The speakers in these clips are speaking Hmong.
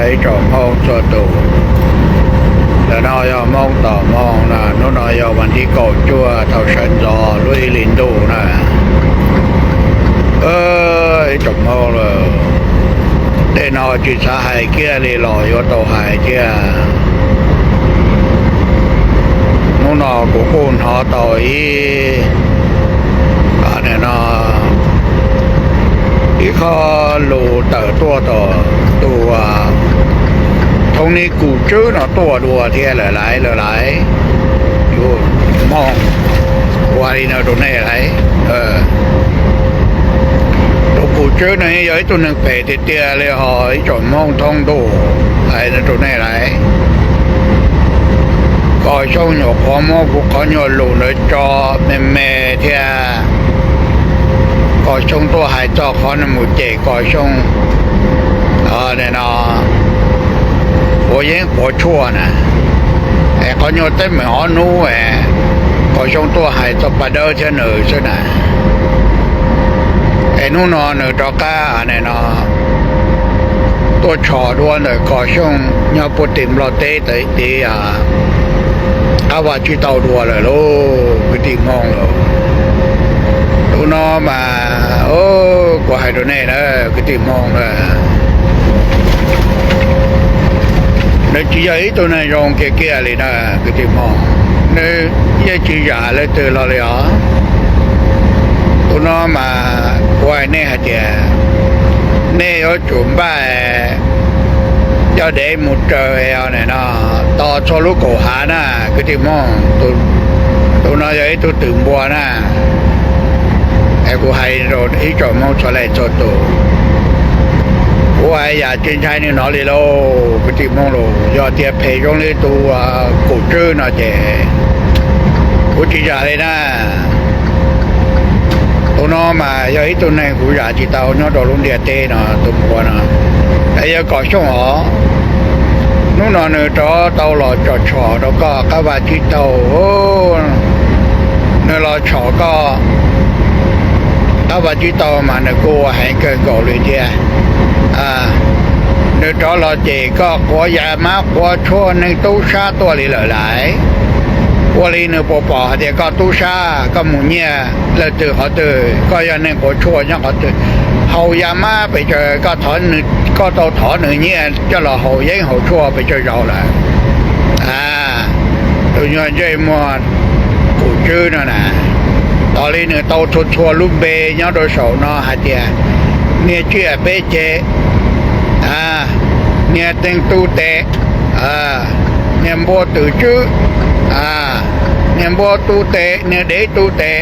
Ib tsoom Hmoob txhua tus, ntawm no yog Hmoob tom Hmoob na, hnub no yog vas thib kaum cuaj thaum sawv ntxov lub ib hlis ntuj na. Ib tsoom Hmoob lawm, tej no tsis xav hais kiag li los yuav tau hais thiab. Hnub no kuv kuj hnov tau ib, no, ib qho lus tawm tuaj tom tus thoob nib Kum Tswb no tuaj dua thiab lawm laiv lawm laiv. Yus Hmoob ua li no rau nej laiv. Tus Kum Tswb no yog ib tug neeg phem tiag tiag li hos ib tsoom Hmoob thoob ntuj, hais no rau nej laiv. Kom Xyooj nyuam qhuav muab kuv qhov nyuag lus ntawd tso me me thiab, kom Xyooj tuaj hais txog qhov nws mus cem kom Xyooj no quav yeeb quav tshuaj na. Es qhov nyuag teeb meem ob hnub es kom Xyooj tuaj hais txog Paj Dawb thiab nws xwb na. Es hnub no nws rov qab no tuaj tshom dua ntawm kom Xyooj nyob puag tim Nplog teb tid, qab vaj tsib taug dua lawm lauj kwv tij Hmoob lauj. Tus no mas, kuv hais rau nej na kwv tij Hmoob na, nws tsis yog ib tug neeg zoo kiag kiag li na kwv tij Hmoob. Nws yeej tsis zam leej twg los li os. Tus no mas kuv hais nej hais tias nej yuav tsum npaj coj dev mus raws no tos txhua lub kaum hav na kwv tij Hmoob. Tus no yog ib tug twm npua na. Es kuv hais rau ib tsoom Hmoob txhua leej txhua tus, kuv hais yam tsis ntshai nws hnov li lauj kwv tij Hmoob lauj. Yog tias phem zoo li tus Kum Tswb no ces kuv tsis zam li na. Tus no mas yog ib tug neeg kuv zam tsis tau nyob rau lub ntiaj teb no, tus npua no. Es yog kom Xyooj os, hnub no nws rov tau los tsom tshom rau koj qab vaj tsib taug, nws los tshom koj qab vaj tsib taug mas nws kuj ua heev kawg nkaus li thiab. Nws rov los cem koj quav yam mab quav tshuaj neeg tub sab tuaj li lawm laiv. Ua li nws puas pom hais tias koj tub sab, koj mus nyiag leej twg qhov twg, koj yog neeg quav tshuaj nyob qhov twg, haus yam mab pes tsawg, koj tau thov nws nyiaj coj los haus yeeb haus tshuaj pes tsawg zaus lawm. Tus nyuag ntsej muag Kum Tswb no na, tos li nws tau txhua txhua lub npe nyob rau saum no hais tias niag tsiaj peb ceg, niag teeg tu tes, niag npua twm tswb, niag npua tu tes, niag dev tu tes.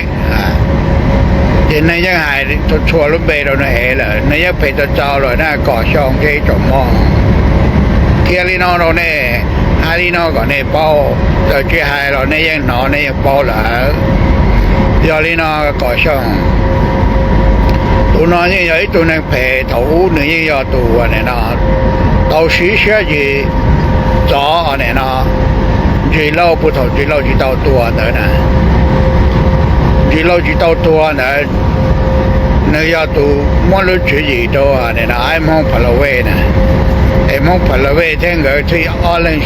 Ces nws yeej hais txhua txhua lub npe rau nws ev lawm, nws yeej phem tau txaus lawm na kom Xyooj thiab ib tsoom Hmoob. Qhia li no rau nej, hais li no kom nej paub, txawm tsis hais los nej yeej hnov nej yeej paub lawm. Yog li no kom Xyooj, tus no yeej yog ib tug neeg phem, thaum ub nws yeej yog tus no tau siv siab zis txov no Ntsis Lauj puag thaum Ntsis Lauj tsis tau tuag ntawd na. Ntsis Lauj tsis tau tuag ntawd, nws yog tus muab lub tswv yim rau no Aib Hmoob Pha La Vej na. Es Hmoob Pha La Vej thiab nkawd thiaj ob leeg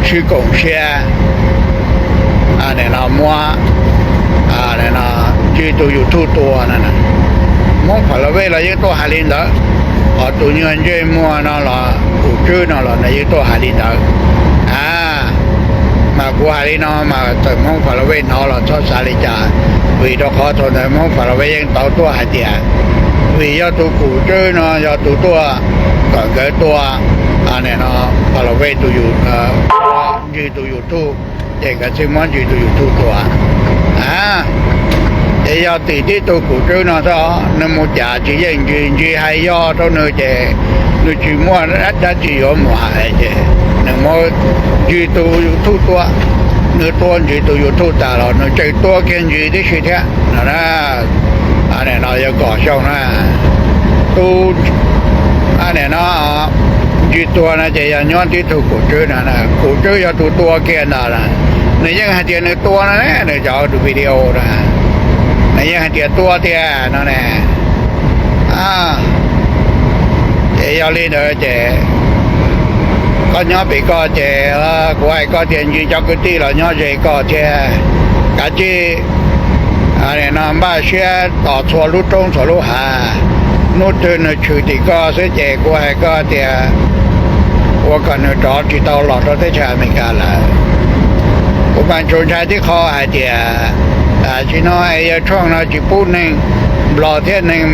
sib koom siab no muab Ntsis tus YouTube tua no. Hmoob Pha La Vej los yeej tuaj hais li ntawd, ho tus nyuag ntsej muag no los Kum Tswb no los nws yeej tuaj hais li ntawd. A, mas kuv hais li no mas txawm Hmoob Pha La Vej hnov los txhob xav li cas, vim rau qhov thaum ntawd Hmoob Pha La Vej yeej tau tuaj hais tias, vim yog tus Kum Tswb no yog tus tuaj kom nkawd tua no Pha La Vej tus, Ntsis tus YouTube, ces nkawd thiaj muab Ntsis tus YouTube tua. A, ces yog tim tib tug Kum Tswb no xwb, nws mus cas tsis yeej Ntsis, Ntsis hais yog rau nws ces nws tsis muaj dab tsi yuav mus hais ces nws muab Ntsis tus YouTube tua. Nws tua Ntsis tus YouTube tas los nws tseem tua kiag Ntsis tib si thiab no. No yog kom Xyooj na, tus no Ntsis tua no ces yog nyob tib tug Kum Tswb no, Kum Tswb yog tus tua kiag ntag. Nws yeej hais tias nws tua no ne, nws cov video na, nws yeej hais tias tua tiag no ne. Ces yog li ntawd ces Koj nyob pem koj ces kuv hais koj tias ntsis cov kwv tij los nyob ze koj thiab. Kav tsij no npaj siab tos txhua lub roob txhua lub hav, hnub twg nws tshwm tim koj xwb ces kuv hais koj tias ua kom nws rov tsis tau los rau teb chaws Amelikas lawm. Kuv mas tsuas ntshai tib qho hais tias tam sim no es yawg Trump no tsis pub neeg Nplog thiab neeg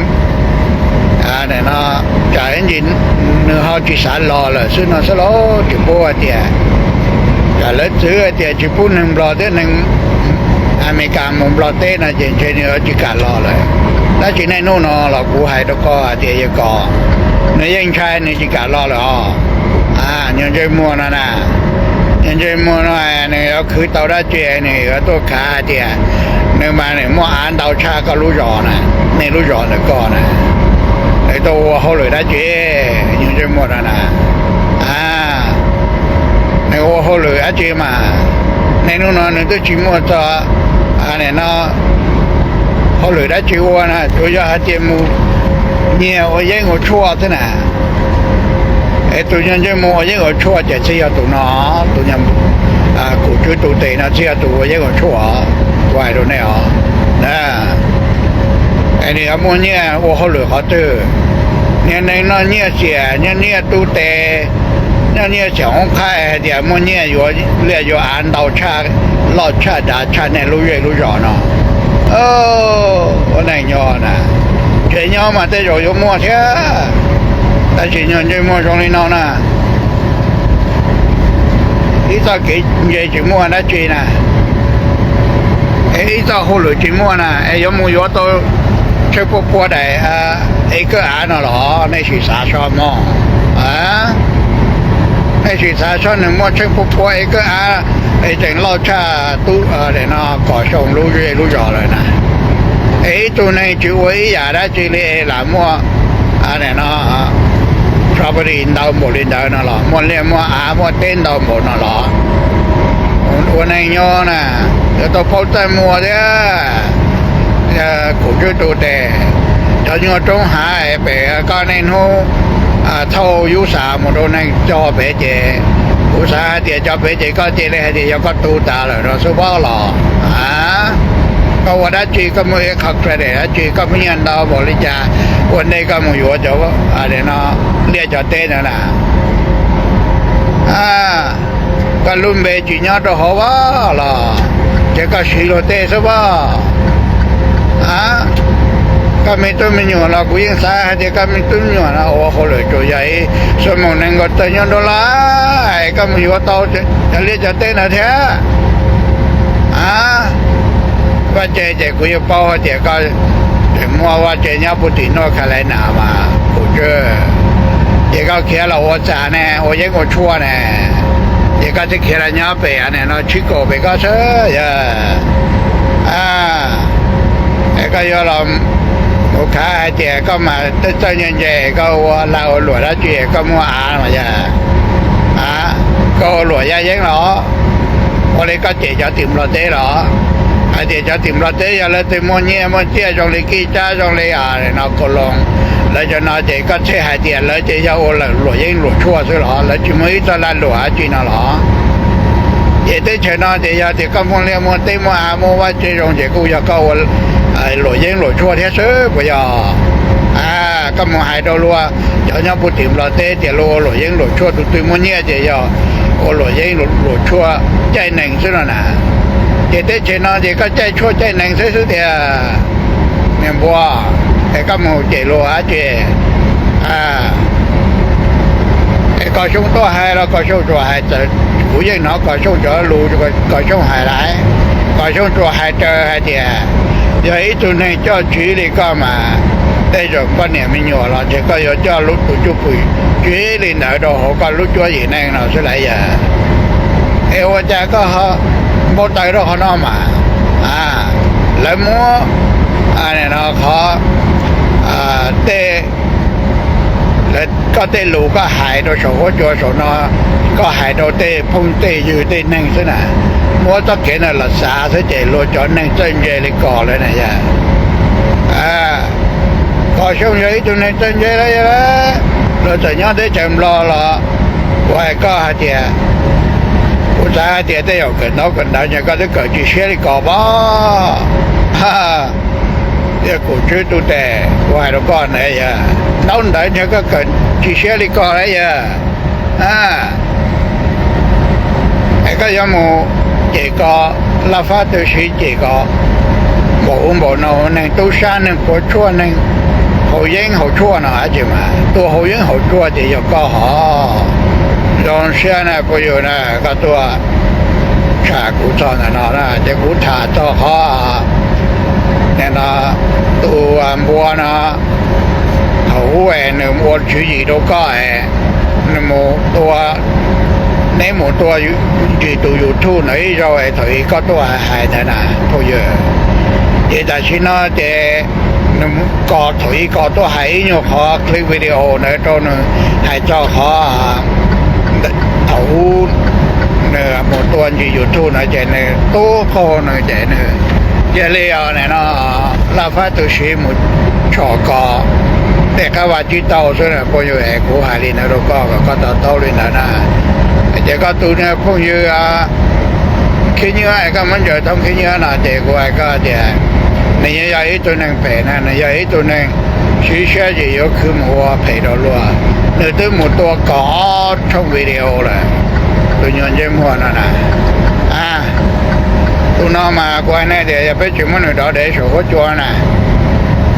no, tsam ntsis nws ho tsis xav los lawm xwb no xwb los tsis pub hais tias, tsam lawv txwv hais tias tsis pub neeg Nplog thiab neeg Amelikas mus Nplog teb no ces ntshe nws yuav tsis kam los lawm. Tab sis niaj hnub no los kuv hais rau koj hais tias yawg Kos, nws yeej ntshai nws tsis kam los lawm os. Nyuag ntsej muag no na, nyuag ntsej muag no nws yuav khwv tau dab tsi nws yuav tuaj khav hais tias nws mas nws muaj av ntau tshaj koj lub zos na, nej lub zos ntawm koj na, nws tuaj ua hauj lwm dab tsi? Nyuag ntsej muag no na, nws ua hauj lwm dab tsi mas niaj hnub no nws twb tsis muaj txog no hauj lwm dab tsi ua na, tsuas yog hais tias mus nyiag ua yeeb ua tshuaj xwb na. Es tus nyuag ntsej muag ua yeeb ua tshuaj ces thiaj yog tus no, tus nyuag kum tswb tu tes no thiaj yog tus ua yeeb ua tshuaj, kuv hais rau nej os. Es nws yuav muaj nyiaj ua hauj lwm qhov twg? Niag neeg noj nyiaj xiam, noj nyiaj tu tes, noj nyiaj xiam hoob qhaib hais tias muaj nyiaj yuav liaj yuav av ntau tshaj, loj tshaj dav tshaj nej lub zej lub zos no. Ua neej nyob na, tsev nyob mas tej zaum yuav muaj thiab, tab sis nyuag ntsej muag zoo li no na, ib txoj kev ntse tsis muaj dab tsi na, es ib txoj hauj lwm tsis muaj na, es yuav mus yuav tau tsheej puab puab daim ev kawb av no los nej sim xav soj mog. Nej sim xav soj, nws muaj tsheej puab puab ev kawb av es tseem loj tshaj tub no Kom Xyooj lub zej lub zos lawm na. Es ib tug neeg tsis ua ib yam dab tsi li es lam muaj no property ntau npaum li ntawd no los, muaj liaj muaj av muaj teb ntau npaum no los, ua neej nyob na, yuav tau paub txaj muag thiab. Kum tswb tu tes, cov nyuag roob hav pem koj niaj hnub thauj yub xas mus rau neeg cog pem ces kuv xav hais tias cov pem ces koj cia li hais tias yog koj tu tas lawm no xwb pob los. Koj ua dab tsi koj muaj ib qho credit dab tsi, koj muaj nyiaj ntau npaum li cas, ua ntej koj mus yuav cov no liaj cov teb ntawd na, koj lub npe tsis nyob rau hauv pob los, ces koj siv luag tej xwb pob. Koj me tub me nyuam los kuv yeej xav hais tias koj me tub me nyuam no ua hauj lwm tsuas yog ib xuab moos nees nkaum tawm nyob rau lawm, koj mus yuav tau cov liaj cov teb ntawd thiab. Vaj tse ces kuv yeej paub hais tias koj tseem muaj vaj tse nyob puag tim North Carolina mas kuv tsis, ces koj khiav los ua txas ne, ua yeeb ua tshuaj ne, ces koj thiaj khiav los nyob pem no tshib kaum pem koj xwb yog. Es koj yuav los mus khav hais tias koj mas tej txawj ntse ntse, koj ua lag ua luam dab tsi, koj muaj av mas yog, koj ua luam yaj yeeb los, ua li koj cem cov tim Nplog teb los, hais tias cov tim Nplog teb yog lawv twb muaj nyiaj muaj txiaj zoo li Kij Tsab zoo li no Kaus Loos, lawv cov no ces koj thiaj hais tias lawv ces yog ua luam yeeb luam tshuaj xwb los, lawv tsis muaj ib txoj lag luam dab tsi no los. Ces teb chaws no ces yog tias koj muaj liaj muaj teb muaj av muaj vaj tse zoo ces kuj yog koj ua luam yeeb luam tshuaj thiab xwb puas yog? Koj mus hais rau luag cov nyob puag tim Nplog teb tias luag ua luam yeeb luam tshuaj, tus twg muaj nyiaj ces yog ua luam yeeb luam tshuaj caij nees xwb no na. Ces teb chaws no ces koj caij tshuaj caij nees xwb xwb tiag, niag npua, es koj mus cem luag dab tsi? Es Kom Xyooj tuaj hais los Kom Xyooj tsuas hais, kuv yeej hnov Kom Xyooj cov lus, Kom Xyooj hais lawm, Kom Xyooj tsuas hais raws hais tias yog ib tug neeg coj tsiv li koj mas tej zaum koj niam me nyuam los ces koj yuav coj lub tus cwj pwm tsiv li ntawd rau hauv koj lub cuab yim neej no xwb lawm yog. Es ua cas koj npau taws rau qhov no mas, lawv muab qhov tej, koj tej lus koj hais rau saum huab cua saum no, koj hais rau tej phooj tej ywg tej neeg xwb na, muab txoj kev ntawd los xav xwb ces luag cov neeg txawj ntse li Kom lawm na yog. Kom Xyooj yog ib tug neeg txawj ntse lawm yog, luag txawm nyob teb chaws Nplog los Kuv hais koj hais tias, kuv xav hais tias tej zaum kawm ntaub kawm ntawv nyias koj twb kawm tsis siab li ko pab. Yog kuv tswb tub tes kuv hais rau koj na yog, ntaub ntawv nyias koj kawm tsis siab li ko na yog. Es koj yuav mus cem ko, laj fab tub siv cem ko, npaum ub npaum no, neeg tub sab neeg puav tshuaj, neeg haus yeeb haus tshuaj no ces mas tua haus yeeb haus tshuaj ces yog koj hov. Zoo siab na phooj ywg na, koj tuaj tsham kuv txog ntawm no na ces kuv tham txog qhov, nim no tus Npua no, thaum ub es nws ua tswv yim rau koj es nws mus tua, neb mus tua ntsis tus YouTube ntawd ib zaug es thaum ub koj tuaj hais ntawd na phooj ywg. Ces tam sim no ces nws ko, thaum ub ko tuaj hais ib nyuag qhov clip video ntawd rau nws, hais txog qhov thaum ub nws mus tua ntsis YouTube ntawd ces nws tub qaug nws ces nws cia li, nim no laj fab tub siv mus tshom ko, tej qab vaj tsib taug xwb na phooj ywg. Kuv hais li ntawd rau koj kom koj to taub li ntawd na. Ces koj tus niag phooj ywg Khib Nywb es koj muab ntsaws thoob Khib Nywb no ces kuv hais koj tias nws yeej yog ib tug neeg phem na, nws yog ib tug neeg siv siab ces yuav khwv mus ua phem rau luag. Nws twb mus tua kaum ob tshooj video lawm, tus nyuag ntsej muag no na. Tus no mas kuv hais nej tias yog peb tsis muab nws dov dev saum huab cua na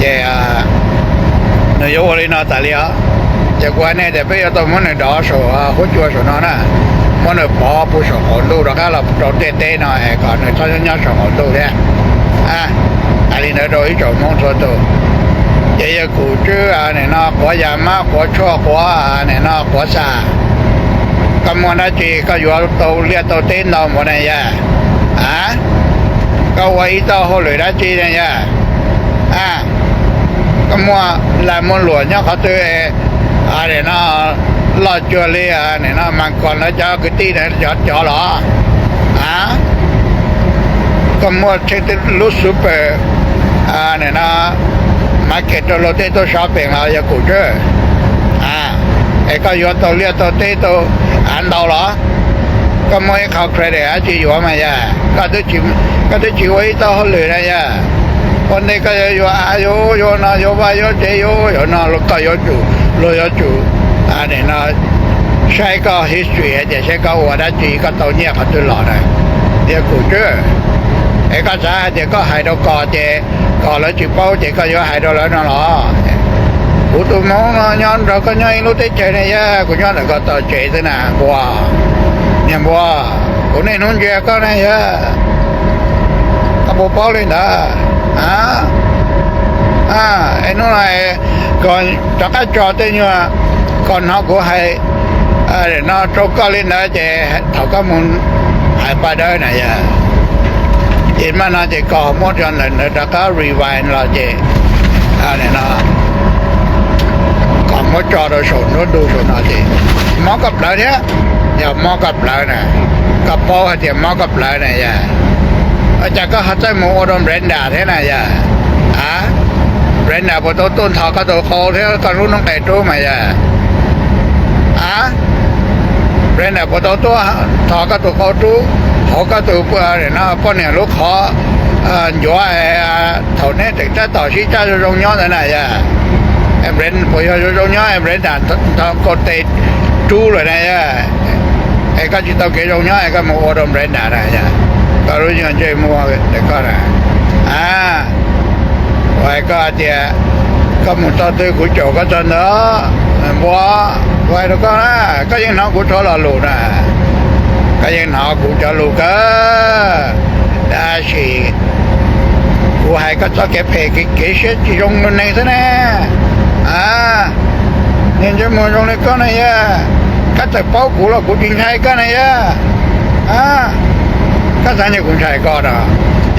ces nws yuav ua li no tas li os. Ces kuv hais nej tias peb yuav tau muab nws dov saum huab cua saum no na, muab nws pov pub saum qaum ntuj rov qab los rau ntiaj teb no es kom nws txhob nyob saum qaum ntuj thiab. Hais li ntawd rau ib tsoom Hmoob txhua tus. Ces yog kuv tswb nim no quav yas mab quav tshuaj quav nim no quav xas, koj muaj dab tsi koj yuav tau liaj tau teb ntau npaum na yog? Koj ua ib txoj hauj lwm dab tsi na yog? Koj muaj lag muaj luam nyob qhov twg, nim no loj cuag li nim no mas koj lawv cov kwv tij na cov cov los? Koj muaj tsheej lub super, nim no market rau luag tej tuaj shopping los yog kuv tswb? Es koj yuav tau liaj tau teb tau av ntau los? Koj muaj ib qho credit dab tsi yuav mas yog? Koj twb tsis ua ib txoj hauj lwm na yog? Ua ntej koj yuav yuav av yuav ub yuav no yuav vaj yuav tsev yuav ub yuav no, koj yuav tsum, luag yuav tsum nim no saib koj history hais tias saib koj ua dab tsi koj tau nyiaj qhov twg los na, yog kuv tswb. Es koj xav hais tias koj hais rau koj ces kom lawv tsis paub ces koj yuav hais rau lawv no los? Kuv tus Hmoob no nyob nrog koj nyob ib lub teb chaws ne yog, kuv nyob ntawm koj tog tsev xwb na Npua. Niag Npua, kuv niaj hnub ntsia koj ne yog, koj puas paub li ntawd? Es hnub no koj rov qab tso tej nyuag, koj hnov kuv hais no rau koj li ntawd ces thaum koj mus hais paj dawb na yog, ces mas no ces koj muab cov ntawd rov qab rewind los ces no koj muab tso rau saum nruab ntug saum no ces mob koj plawv thiab. Yog mob koj plawv na, koj paub hais tias mob koj plawv na yog, cas koj ho txawj mus ua rau Brenda thiab na yog? Brenda puas tau tuaj ntho koj tus qau thiab koj lub noob qes rub mas yog? Brenda puas tau tuaj ntho koj tus qau rub hauv koj tus poj niam lub qhov ncuav thaum neb tseem tab tom sib caj zoo zoo nyob ntawd na yog? Puas yog zoo zoo nyob Brenda ntho koj tes rub lawm na yog? Es koj tsis tau kev zoo nyob es koj mus ua rau Brenda na yog? Koj lub nyuag ntsej muag ntawm koj na. Kuv hais koj tias koj mus txog twg kuv caum koj txog ntawd. Npua, kuv hais rau koj na, koj yeej hnov kuv cov lo lus na, koj yeej hnov kuv cov lus kawg. Tab sis kuv hais koj txoj kev phem kev siab tsis zoo rau neeg xwb ne. Niag ntsej muag zoo li koj na yog, koj txawm paub kuv los kuv tsis ntshai koj na yog. Koj xav tias kuv ntshai koj no?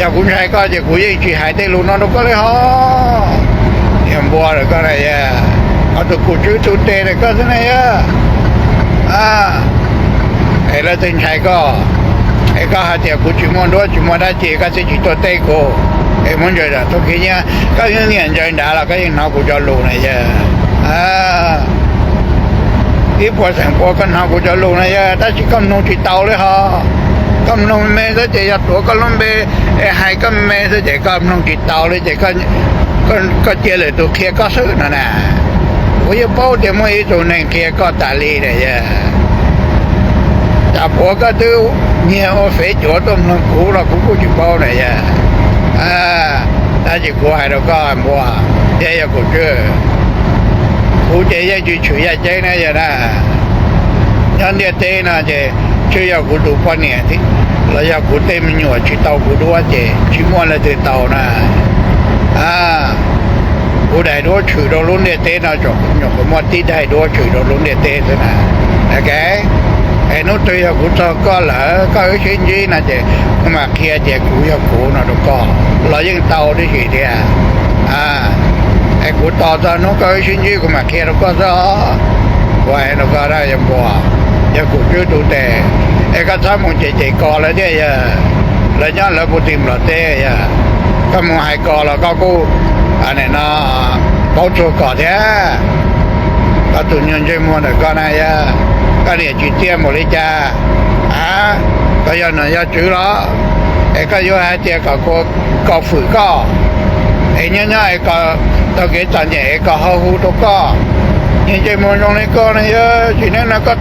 Yog kuv ntshai koj ces kuv yeej tsis hais tej lus no rau koj li hos. Niag Npua lawm koj na yog, ho tus kuv tswb tus tes lawm koj xwb na yog. Es leej twg ntshai koj? Es koj hais tias kuv tsis muaj duab tsis muaj dab tsi koj thiaj tsis tuaj teb kuv. Es muab ntsaws zam tub Khib Nyiab, koj yeej niam ntsaws nrad los koj yeej hnov kuv cov lus na yog. Ib puas xeem puas koj hnov kuv cov lus no yog, tab sis koj mloog tsis tau li hos. Koj mloog me xwb ces yog tuav koj lub npe, es hais koj me xwb ces koj mloog tsis tau li ces koj cia lwm tus qhia koj xwb no na. Kuv yeej paub tias muaj ib tug neeg qhia koj tas li na yog. Tsam puas koj twb nyiag ua fev cuav tuaj mloog kuv los kuv kuj tsis paub na yog. Tab sis kuv hais rau koj npua, thiab yog kuv tswb, kuv ces yeej tsis tshwm yaj ceeb na yog na. Nyob ntiaj teb no ces tsuas yog kuv tus poj niam los yog kuv tej me nyuam tsis tau kuv duab ces tsis muaj leej twg tau na. Kuv daim duab tshwm rau lub ntiaj teb no tsuas nyuam qhuav muaj tib daim duab tshwm rau lub ntiaj teb xwb na. Es hnub twg yog kuv txog koj lawm koj wb sib ntsib no ces kuv mam qhia tias kuv yog kuv no rau koj los yeej tau tib si thiab. Es kuv tos txog hnub koj wb sib ntsib kuv mam qhia rau koj xwb os. Kuv hais rau koj yog npua, yog kuv tswb tus tes, es koj txhob mus ces ces kos lawv thiab yog. Lawv nyob lawv puv ti nplog teb yog, koj mus hais kos los koj kuj no paub txuag kos thiab. Koj tus nyuag ntsej muag ntawm koj na yog, koj niam tsis txiaj npaum li cas. A, koj yog nom yog tswv los, es koj yuav hais tias kom kuv, kom fwm koj, es nyob nyob es kom tau kev txom nyem es kom ho hu rau koj. Niag ntsej muag zoo li koj ne yog, tsis neej no koj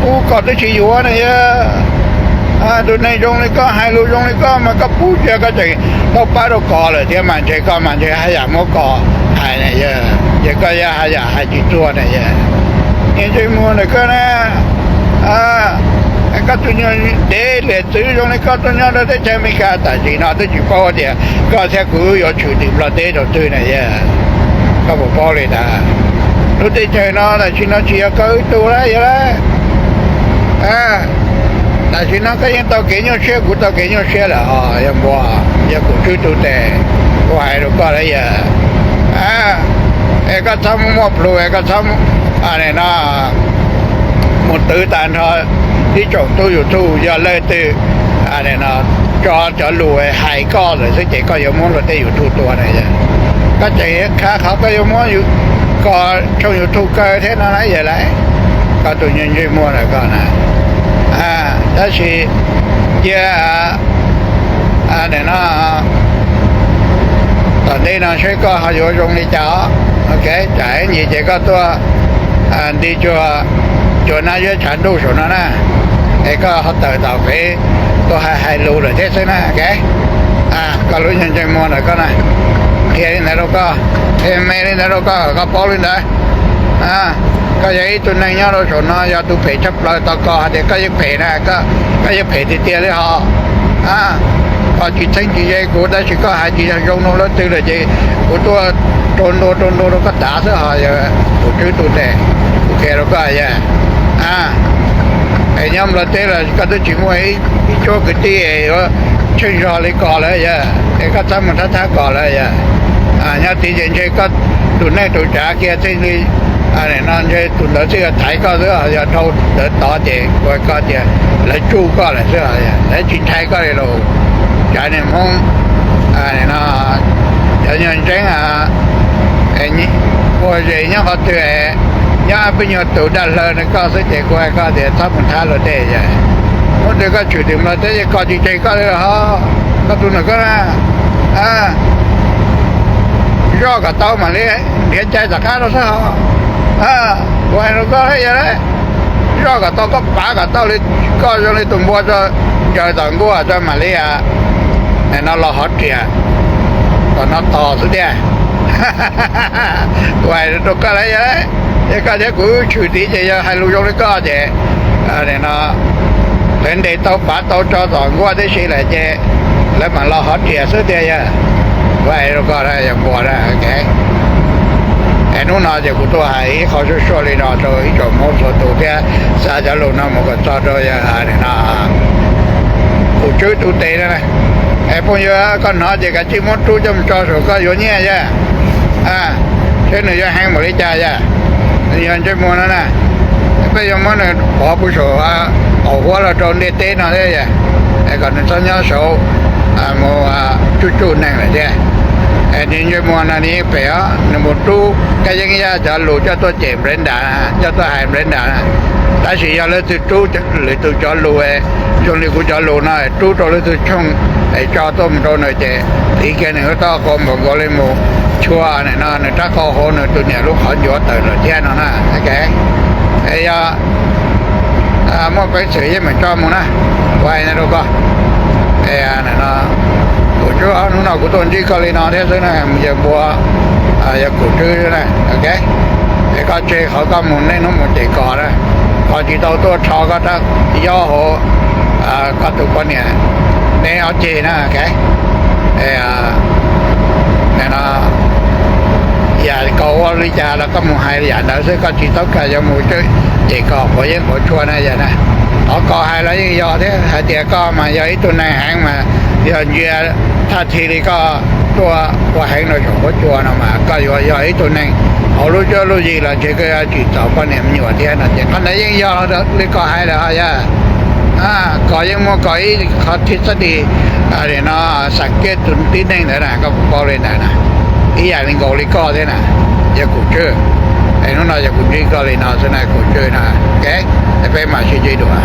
pub koj twb tsis yuav ne yog. Tus neeg zoo li koj hais lus zoo li koj mas koj pub cia koj tseem tau pab rau koj lawm thiab mas ntshe koj mas ntshe haj yam muab koj hais ne yog, ces koj yog haj yam hais tsis tuag ne yog. Niag ntsej muag ntawm koj na, koj tus nyuag dev liam txwv zoo li koj tuaj nyob rau teb chaws Amelikas tam sim no twb tsis paub tias koj thiab kuv yuav tshwm tim nplog teb rau twg na yog. Koj puas paub li ntawd? Lub teb chaws no tam sim no tsis yog koj wb tug lawm yog lawm. Tam sim no koj yeej tau kev nyuaj siab kuv tau kev nyuaj siab lawm os yog npua, yog kuv tswb tus tes, kuv hais rau koj lawm yog. Es koj txhob muaj plhus es koj txhob no mus twv tag nrho ib tsoom tub YouTube, yog leej twg tso cov lus hais koj lawm xwb ces koj yuav muab luag tej YouTube tua na yog. Koj tseem yuav khav qhov koj yuav muab koj tshooj YouTube kaw thiab no na yog lawm. Koj tus nyuag ntsej muag ntawm koj na. Tab sis cia no tom ntej no seb koj ho yuav zoo li cas os. Ok, tsam ib ntsis ces koj tuaj nti cuag cua nab yuav tshav ntuj saum no na, es koj ho tawm tom pem tuaj hais hais lus lawm thiab xwb na. Ok, koj lub nyuag ntsej muag ntawm koj na, qhia li ntawd rau koj, qhia me li ntawd rau koj kom koj paub li ntawd. Koj yog ib tug neeg nyob rau saum no yog tus phem tshaj plaws, tau koj hais tias koj yeej phem na, koj yeej phem tiag tiag li hos. Koj tsis txheeb tsis ze kuv tab sis koj hais tsis yog zoo rau leej twg lawm ces kuv tuaj rau ntua rau ntua rau koj tav xwb hos yog kuv tswb tus tes, kuv qhia rau koj yog. Es nyob nplog teb los koj twb tsis muaj ib cuab kwv tij yuav tsheej zog li koj lawm yog, es koj txhob mus thab thab koj lawm yog. Nyob tid ces ntshe koj tus neej tus tsav kiag thiaj li no ntshe tus ntawd thiaj thaiv koj xwb, yog dhau ntawd tod ces ua koj tias lawv tsuj koj lawm xwb, lawv tsis ntshai koj li los. Cov niag Hmoob no, cov nyuag ntseeb ua zes nyob qhov twg, nyob peb nyuag tus daj hlaw no koj xwb ces kuv hais koj tias txhob mus thab luag tej yog. Hnub twg koj tshwm tim nplog teb ces koj tsis tseg koj li los, koj tus ntawm koj na, zoj kom tau mam li nrhiav cai tom qab rau xwb hos. Kuv hais rau koj yog, zoj kom tau, koj pav kom tau li, koj zoo li tus npua tso, ncaws tom nkuaj tso mam li no los hov riam tom no tos xwb tiag. Kuv hais rau koj lawm yog, es koj thiab kuv tshwm tid ces yog hais lus zoo li koj ces no lawv ntes tau pav tau tso tom nkuaj tib si lawm ces lawv mam los hov riam xwb tiag yog. Kuv hais rau koj yog npua na. Es hnub no ces kuv tuaj hais ib qho suaj suaj li no rau ib tsoom Hmoob txhua tus thiab xa cov lus no mus kom txog rau yog no kuv tswb tus tes no. Es phooj ywg koj hnov ces kav tsij muab rub coj mus tso saum koj yuav nyiaj yog. Seb nws yuav heev npaum li cas yog. Nws yog ntsej muag no na, peb yuav muab nws pov pw saum qaum huab los rau ntiaj teb no thiab yog, es kom nws txhob nyob saud mus tsuj tsuj neeg lawm thiab. Nws ntsej muag no nws yeej phem os, nws mus rub Kab Yeeb Yaj cov lus coj tuaj cem Brenda, coj tuaj hais Brenda na. Tab sis yog leej twg rub lwm tus cov lus, zoo li kuv cov lus no rub rau leej twg tshooj es tso tuaj mus rau nws ces tiv kiag nws lub taub hau npaum nkaus li mus tshua no, nws rab qau hauv nws tus niam lub qhov ncuav tawm lawm thiab no na. Yog muaj peev xwm yeej meem tso mus na, kuv hais rau koj. Kum Tswb, hnub no kuv tuaj ntsib koj li no thiab xwb na, yawg Npua, yog Kum Tswb na, ok. Es koj tseg qhov koj mus niaj hnub mus cem Kos na, Kos tsis tau tuaj rho koj rab yaub hauv koj tus poj niam, neb ob ceg na, ok. Yam Kos ua li cas los koj mus hais yam ntawd xwb, koj tsis txhob kam yuav mus cem Kos quav yeeb quav tshuaj na yog na. Qhov Kos hais los yeej yog thiab, hais tias koj mas yog ib tug neeg heev mas yog ntsia thaj thi li koj tuaj ua heev rau saum huab cua no mas koj yuav yog ib tug neeg hauv lub cuab lub yig los ntshe koj yuav tsim txom poj niam me nyuam thiab no ces qhov ntawd yeej yog li koj hais lawm yog. Kos yeej muaj Kos ib qhov thib xab dis no xam kiab tus tib neeg ntawd na, koj puas paub li ntawd na? Ib yam li nkaus li koj thiab na, yog Kum Tswb. Es hnub no yog kuv ntsib koj li no xwb na Kum Tswb na, ok. Es peb mam sib ntsib dua.